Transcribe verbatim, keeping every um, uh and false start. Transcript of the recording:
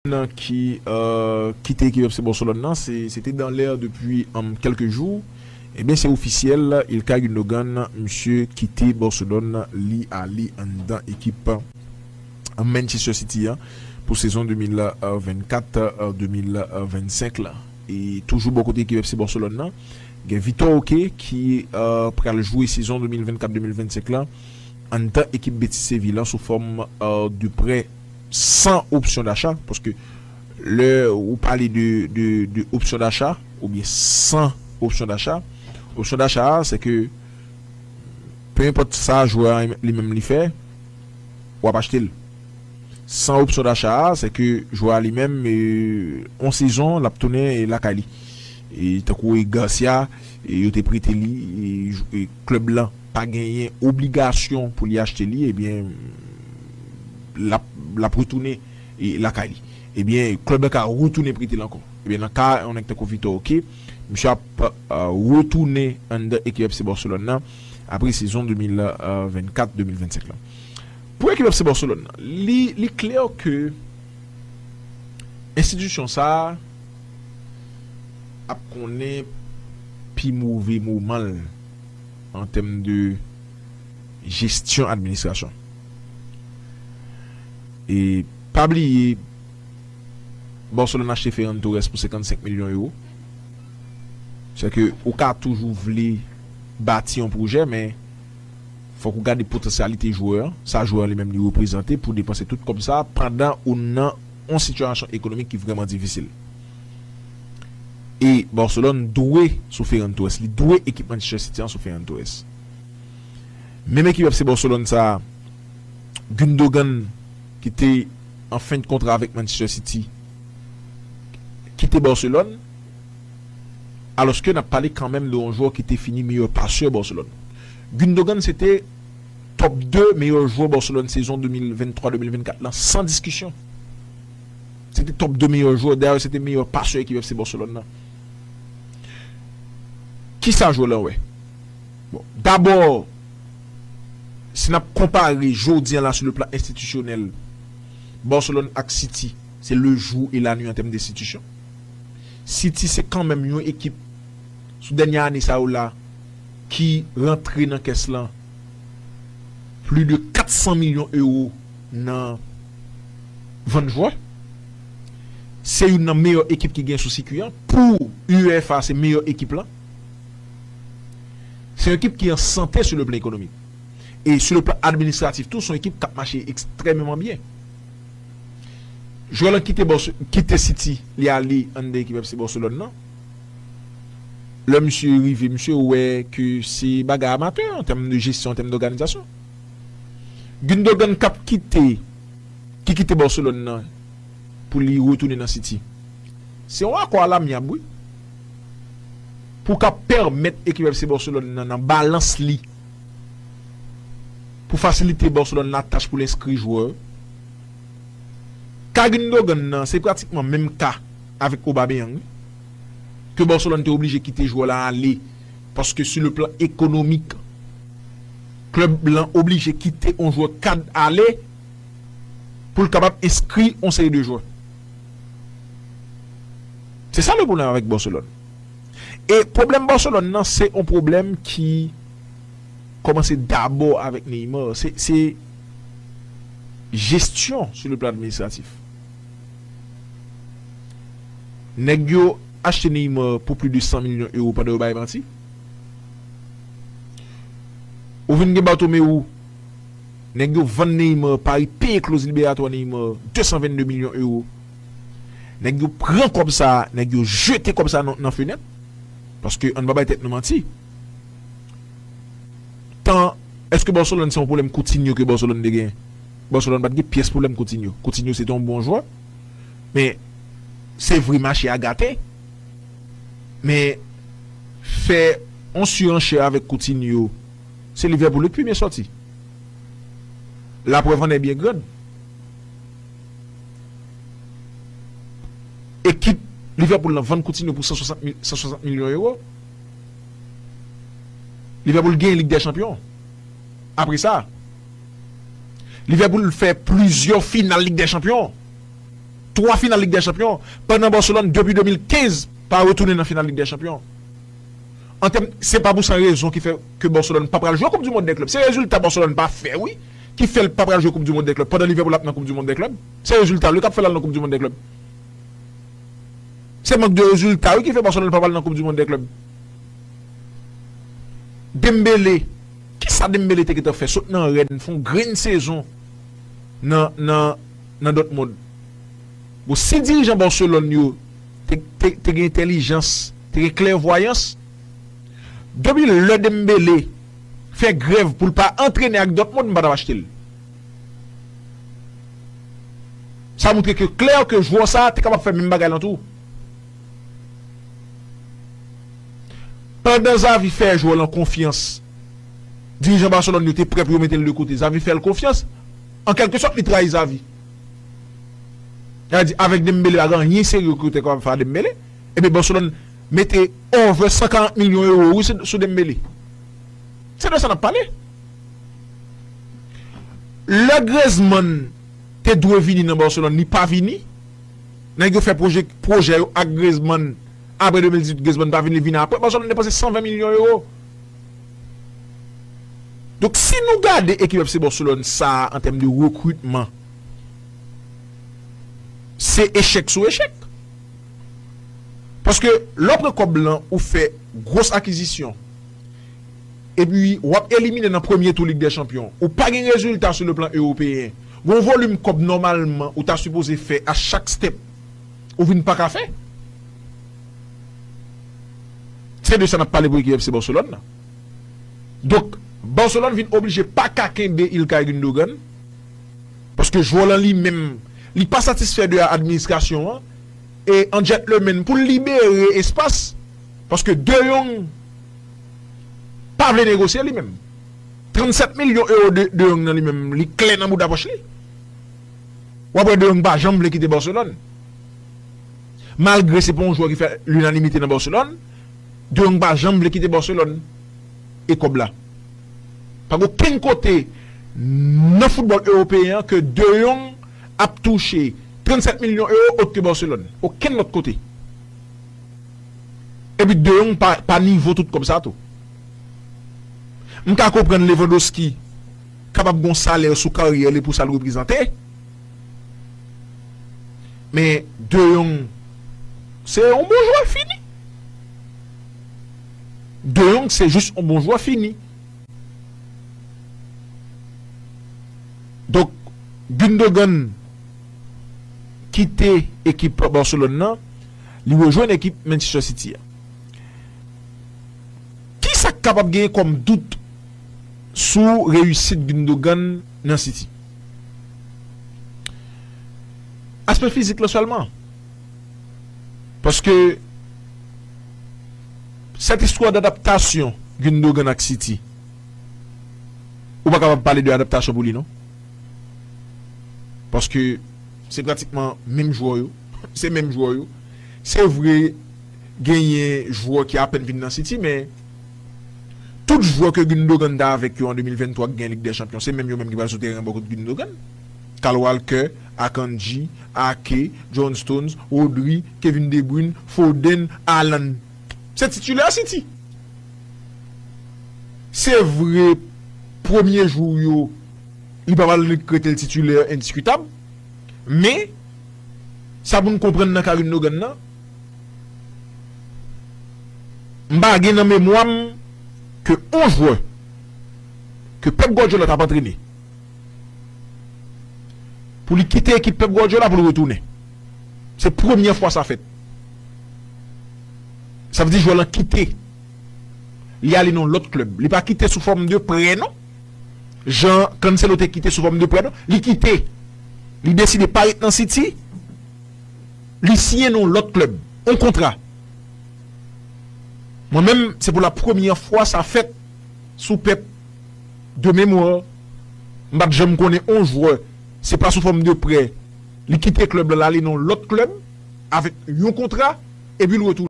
Ki euh, kite ekip F C Barcelone nan, se se te dans l'air depi um, quelques jours. Ebyen, se ofisyèl, Ilkay Gundogan, misye kite Barcelone, li ale anndan ekip Manchester City an pou sezon de mil vennkat, de mil vennsenk la. E toujou bò kote ekip F C Barcelone nan, gen Vitor Roque ki euh, pral jwe sezon de mil vennkat, de mil vennsenk la anndan ekip Betis Seville la sou fòm euh, de prè san opsyon dacha, paske lè ou pale de, de, de opsyon dacha oubyen san opsyon dacha, opsyon dacha a se ke pe enpòt sa jwè a li menm li fè, w ap achte l. San opsyon dacha a se ke jwè a li menm, e, on sezon l ap tounen lakay li. E tankou e Garcia, e yo te prete li, e, e klèb lan pa genyen obligasyon pou li achte li, ebyen l ap l ap retounen e lakay li. Ebyen klèb lan ka retounen prete l ankò. Ebyen nan ka yon nèg tankou Vitor Roque, misye ap euh, retounen anndan ekip F C Barcelone nan apre sezon de mil vennkat, de mil vennsenk la. Pou ekip F C Barcelone nan, li, li klè ke enstitisyon sa a ap konnen pi move moman l an tèm de jesyon administrasyon. E pa bliye, Barcelone achte Ferran Torres pou senkannsenk milyon ewo. Se ke ou ka toujou vle bati yon pwojè, men fòk ou gade potansyalite jwè an, sa jwè an li menm li reprezante pou depanse tout kòb sa a pandan ou nan yon sitiyasyon ekonomik ki vrèman difisil. E Barcelone dwe sou Ferran Torres, li dwe ekip Manchester City an sou Ferran Torres. Menm ekip F C Barcelone sa a, Gundogan ki te an fen de kontra avèk Manchester City kite Barcelone, alòske n ap pale kanmenm de yon jwè ki te fini meyè pasè Barcelone. Gundogan se te top de meyè jwè Barcelone sezon de mil venntwa de mil vennkat lan san diskisyon. Se te top de meyè jwè, dayè se te meyè pasè ekip F C Barcelone nan. Kisa jwè lan wè? Bon, dabò, si n ap konpare jodi an la sou le plan enstitisyonèl, Barcelone ak City, se le jour et la nuit an tèm de enstitisyon. City se kanmenm yon ekip sou dènye ane sa yo la ki rantre nan kès lan plis de kat san milyon ewo nan vann jwè. Se youn nan meyè ekip ki gen sou sikwi an. Pou UEFA, se meyè ekip lan. Se yon ekip ki an sante sou le plan ekonomik. E sou le plan administratif tou, se yon ekip k ap mache ekstrèmeman byen. Jwè lan kite Barce- kite City, li ale anndan ekip F C Barcelone nan. Lè misye rive, misye wè ke se bagay amatè an tèm de jesyon, an tèm dòganizasyon. Gundogan k ap kite, ki kite Barcelone nan pou li retounen nan City. Se yon akò alamyab, wi. Pou ka pèmèt ekip F C Barcelone nan, nan balans li, pou fasilite Barcelone latach pou l enskri jwè. Ka Gundogan nan, se pratikman menm ka avèk Aubameyang, wi. Ke Barcelone te oblije kite jwè la ale, paske sou le plan ekonomik, klèb lan oblije kite yon jwè kad ale pou l kapab enskri yon seri de jwè. Se sa le pwoblèm avèk Barcelone. E pwoblèm Barcelone nan, se yon pwoblèm ki kòmanse dabò avèk Neymar. Se, se jesyon sou le plan administratif. Nèg yo achte Neymar pou plis de san milyon ewo pandan yo bay manti. Ou vin gen Bartomeu, nèg yo vann Neymar, Paris peye kloz liberatwa Neymar, de san vennde milyon ewo. Nèg yo pran kòb sa, nèg yo jete kòb sa nan, nan fenèt. Paske ann pa bay tèt nou manti. Tan, èske Barcelone se yon pwoblèm Coutinho ke Barcelone te gen? Barcelone pa t gen pyès pwoblèm Coutinho. Coutinho se te yon bon jwè. Men, se vre mache a gate. Men, fè yon siranchè avèk Coutinho, se Liverpool ki pi byen sòti. Laprèv an è byen grand. Ekip Liverpool lan vann Coutinho pou san swasant mil, san swasant milyon ewo. Liverpool genyen Lig dè Chanpyon. Apre sa, Liverpool fè plizyè final Lig dè Chanpyon. twa final Lig dè Chanpyon, pandan Barcelone, depi de mil kenz, pa retounen nan final Lig dè Chanpyon. An tèm, se pa pou san rezon ki fè ke Barcelone pa pral jwe Koup di Mond dè Klèb. Se rezilta Barcelone pa fè, wi, ki fè l pa pral jwe Koup di Mond dè Klèb, pandan Liverpool ap nan Koup di Mond dè Klèb. Se rezilta l wi k ap fè l al nan Koup di Mond dè Klèb. Se mank de rezilta wi ki fè Barcelone pa pral nan Koup di Mond dè Klèb. Dembélé, kisa Dembélé te gentan fè? Sot nan Rennes, fè yon grenn sezon nan, nan, nan Dortmund. Bon, si dirijan Barcelone yo te, te, te gen entèlijans, te gen klèvwayans, depi lè Dembélé fè grèv pou l pa antrene ak Dortmund, m pa t ap achte l. Sa montre ke klè ke jwè sa a te kapab fè menm bagay lan tou. Pandan Xavi fè jwè lan konfyans, dirijan Barcelone yo te prè pou yo mete l de kote. Xavi fè l konfyans. An kèlkesòt, li trayi Xavi. Sa vle di, avèk Dembélé, pa gen anyen serye ke yo te kapab fè a Dembélé. Ebyen, Barcelone mete over san karant milyon ewo, wi, sou, sou Dembélé. Se de sa n ap pale. Lè Griezmann te dwe vini nan Barcelone, li pa vini. Nèg yo fè pwojè, pwojè yo ak Griezmann. Apre de mil dizuit, Griezmann pa vini, li vini apre. Barcelone depanse san ven milyon ewo. Donk, si nou gade ekip F C Barcelone sa a an tèm de rekritman, se echèk sou echèk. Paske lè w pran kòb lan, ou fè gwos akizisyon, epi w ap elimine nan premye tou Lig dè Chanpyon, ou pa gen rezilta sou le plan ewopeyen, gon volim kòb nòmalman ou ta sipoze fè a chak step, ou vin pa ka fè. Se de sa n ap pale pou ekip F C Barcelone nan. Donk, Barcelone vin oblije pa ka kenbe Ilkay Gundogan, paske jwè lan li menm, li pa satisfè de administrasyon an, e an djètlemenn pou l libere espas, paske De Jong pa vle negosye li menm. Trannsèt milyon ewo De, De Jong nan li menm, li klè nan bouda pòch li. W ap wè De Jong pa janm vle kite Barcelone. Malgre se pa yon jwè ki fè linanimite nan Barcelone, De Jong pa janm vle kite Barcelone e kòb la. Pa gen okenn kote nan foutbòl ewopeyen an ke De Jong ap touche trannsèt milyon ewo òt ke Barcelone. Okenn lòt kote. Epi De Jong pa, pa nivo tout kòb sa tou. M ka konprann Lewandowski kapab gon salè sou karyè li pou sa l reprezante. Men De Jong, se yon bon jwè fini. De Jong, se jis yon bon jwè fini. Donk, Gundogan kite ekip Barcelone nan, li rejwenn ekip Manchester City a. Kisa k kapab genyen kòm dout sou reyisit Gundogan nan City? Aspè fizik lan sèlman. Paske sèt istwa dadaptasyon Gundogan ak City, ou pa kapab pale de adaptasyon pou li, non. Paske se pratikman menm jwè yo. Se menm jwè yo. Se vre, genyen jwè ki apèn vin nan City, men tout jwè ke Gundogan t avèk yo an de mil venntwa k gen Lig dè Chanpyon, se menm yo menm ki pral sou teren bò kot Gundogan. Kyle Walker, Akanji, Ake, John Stones, Rodri, Kevin De Bruyne, Foden, Haaland. Se titilè City. Se vre, premye jou yo, li pa pral rete titilè endiskitab, men sa pou n konprann nan ka Gundogan nan, m pa gen nan memwa m ke on jwè ke Pep Guardiola t ap antrene, pou li kite ekip Pep Guardiola pou l retounen. Se premyè fwa sa fèt. Sa vle di jwè lan kite. Li ale nan lòt klèb. Li pa kite sou fòm de prè, non. Jan Cancelo te kite sou fòm de prè, non. Li kite. Li deside pa ret nan City. Li siyen nan lòt klèb. On kontra. Mwen menm, se pou la premyè fwa sa fèt sou Pep. De memwa, m pa t janm konnen on jwè, se pa sou fòm de prè. Li kite klèb la, l ale nan lòt klèb, avèk yon kontra, epi l retounen.